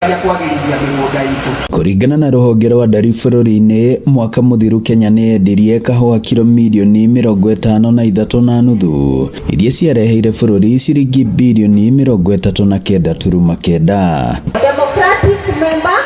Kwagĩrithia mĩgũnda itũ. Kũringana na rũhonge rwa ndari bũrũri-inĩ, mwaka mũthiru Kenya nĩ yendirie kahũa kiro mirioni 53.5 iria ciareheire bũrũri ciringi birioni 39.9. Democratic member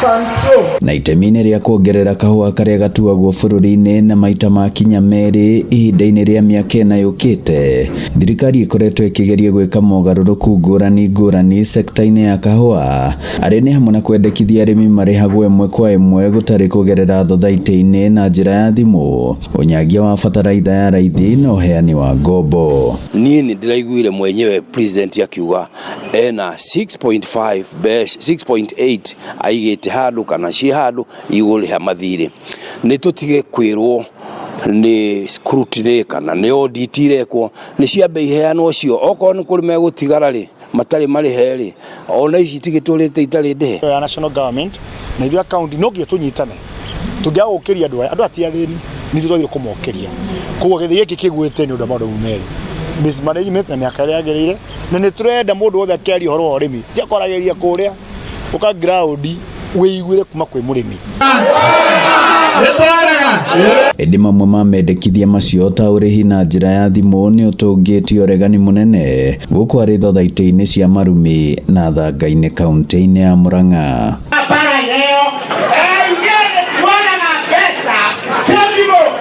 control. Na itemi-inĩ rĩa kuongerera kahũa karĩa gatuagwo bũrũri-inĩ na maita makinya 2 ihinda-inĩ rĩa mĩaka 4 yũkĩte, thirikari ĩkoretwo ĩkĩgeria gwĩka mogarũrũku ngũrani ngũrani sekta-inĩ ya kahũa, arĩ nĩ hamwe na kwendekithia arĩmi marĩhagwo ĩmwe kwa ĩmwe gũtarĩ kũgerera thothaitĩ-inĩ na njĩra ya thimũ, ũnyagia wa bataraitha ya raithi na ũheani wa ngombo. Niĩ nĩ ndĩraiguire mwenyewe president akiuga ena 6.5 6.8 aigĩte handũ kana ciĩ handũ igũrĩha mathirĩ. Nĩ tũtige kwĩrwo nĩ scrutiny kana nĩ audit irekwo, nĩ ciambe iheanwo cio, okorwo nĩ kũrĩ megũtigara rĩ matarĩ marĩhe rĩ, ona ici itigĩtũrĩte itarĩ ndĩhe. Ya national government na ithuĩ county no nginya tũnyitane, tũngĩaga gũkĩria andũ aya, andũ aya ti athĩni, nĩ ithuĩ twagĩrĩirwo kũmokĩria. Koguo gĩthĩ gĩkĩ kĩgwĩte nĩ ũndũ wa maũndũ mau merĩ, mismanagement na mĩaka ĩrĩa yagĩrĩire, na nĩ tũrenda mũndũ wothe akĩaria ũhoro wa ũrĩmi ti akwaragĩria kũrĩa ũka ground wĩiguĩre kuma kwĩ mũrĩmi. Ĩndĩ mamwe ma mendekithia macio ta ũrĩhi na njĩra ya thimũ nĩ ũtũngĩtie ũregani mũnene gũkũ arĩ thothaitĩ-inĩ cia Marumi na Thanga-inĩ kaunti-inĩ ya Murang'a.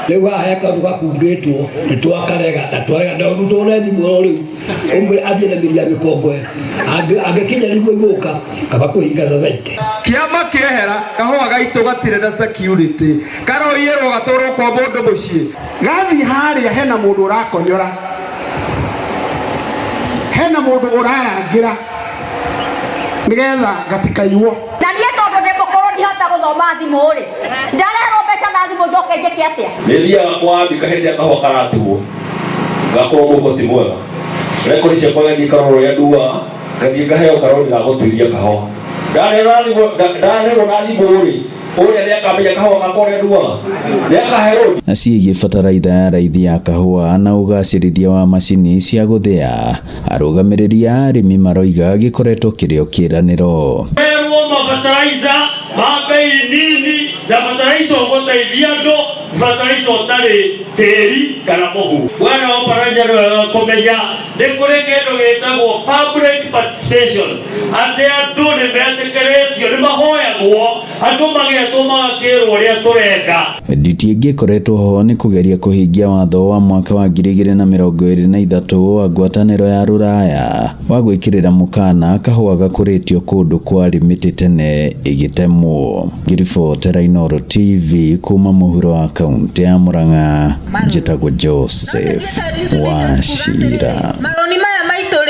Rĩu haha he kaũndũ gakungĩtwo nĩ twakarega na twarega na rĩu tũrone thimũ oro rĩu ũmwe athiĩ na mĩri ya mĩkongoe angĩkinya nĩguo igũka kaba kũhinga thothaitĩ. Kĩama kĩehera kahũa gaitũ gatirĩ na security, karoiyĩrwo gatwarwo kwa mũndũ mũciĩ. Gathiĩ harĩa hena mũndũ ũrakonyora, hena mũndũ ũrarangĩra nĩgetha gatikaiywo. Na niĩ tondũ ndĩ mũkũrũ ndihota gũthoma thimũ rĩ, ndareherwo mbeca na thimũ njoke njĩke atĩa? Nĩ thiaga kwa Ambika hĩndĩ ĩrĩa kahũa karatuo, ngakorwo mũhuko ti mwega, rekondi ciakwa ngathiĩ ngarora ũrĩa nduaga, ngathiĩ ngaheo karoni ga gũtuithia kahũa. Ndareherwo na thimũ rĩ, ũrĩa nĩ akamenya kahũa gakwa ũrĩa nduaga, nĩ akahe rũni. Na ciĩgiĩ bataraitha ya raithi ya kahũa na ũgacĩrithia wa macini cia gũthĩa, arũgamĩrĩri a arĩmi maroiga gĩkoretwo kĩrĩ o kĩĩranĩro. Merwo mabataraica ma bei nini na bataraica ũgũteithia andũ, bataraica ũtarĩ tĩri kana mũhu. Bwana Oparanya, nĩ wega kũmenya nĩ kũrĩ kĩndũ gĩtagwo public participation, atĩ andũ nĩ metĩkĩrĩtio, nĩ mahoyagwo, andũ magetwo magakĩrwo ũrĩa tũrenda. Nditi ĩngĩ ĩkoretwo ho nĩ kũgeria kũhingia watho wa mwaka wa 2023 wa ngwatanĩro ya Rũraya wa gwĩkĩrĩra mũkana kahũa gakũrĩtio kũndũ kwarĩ mĩtĩ tene ĩgĩtemwo. Ngĩribotera Inooro TV kuma mũhuro wa kaunti ya Murang'a, njĩtagwo Joseph Wachira. Marũni maya maitũ rĩ.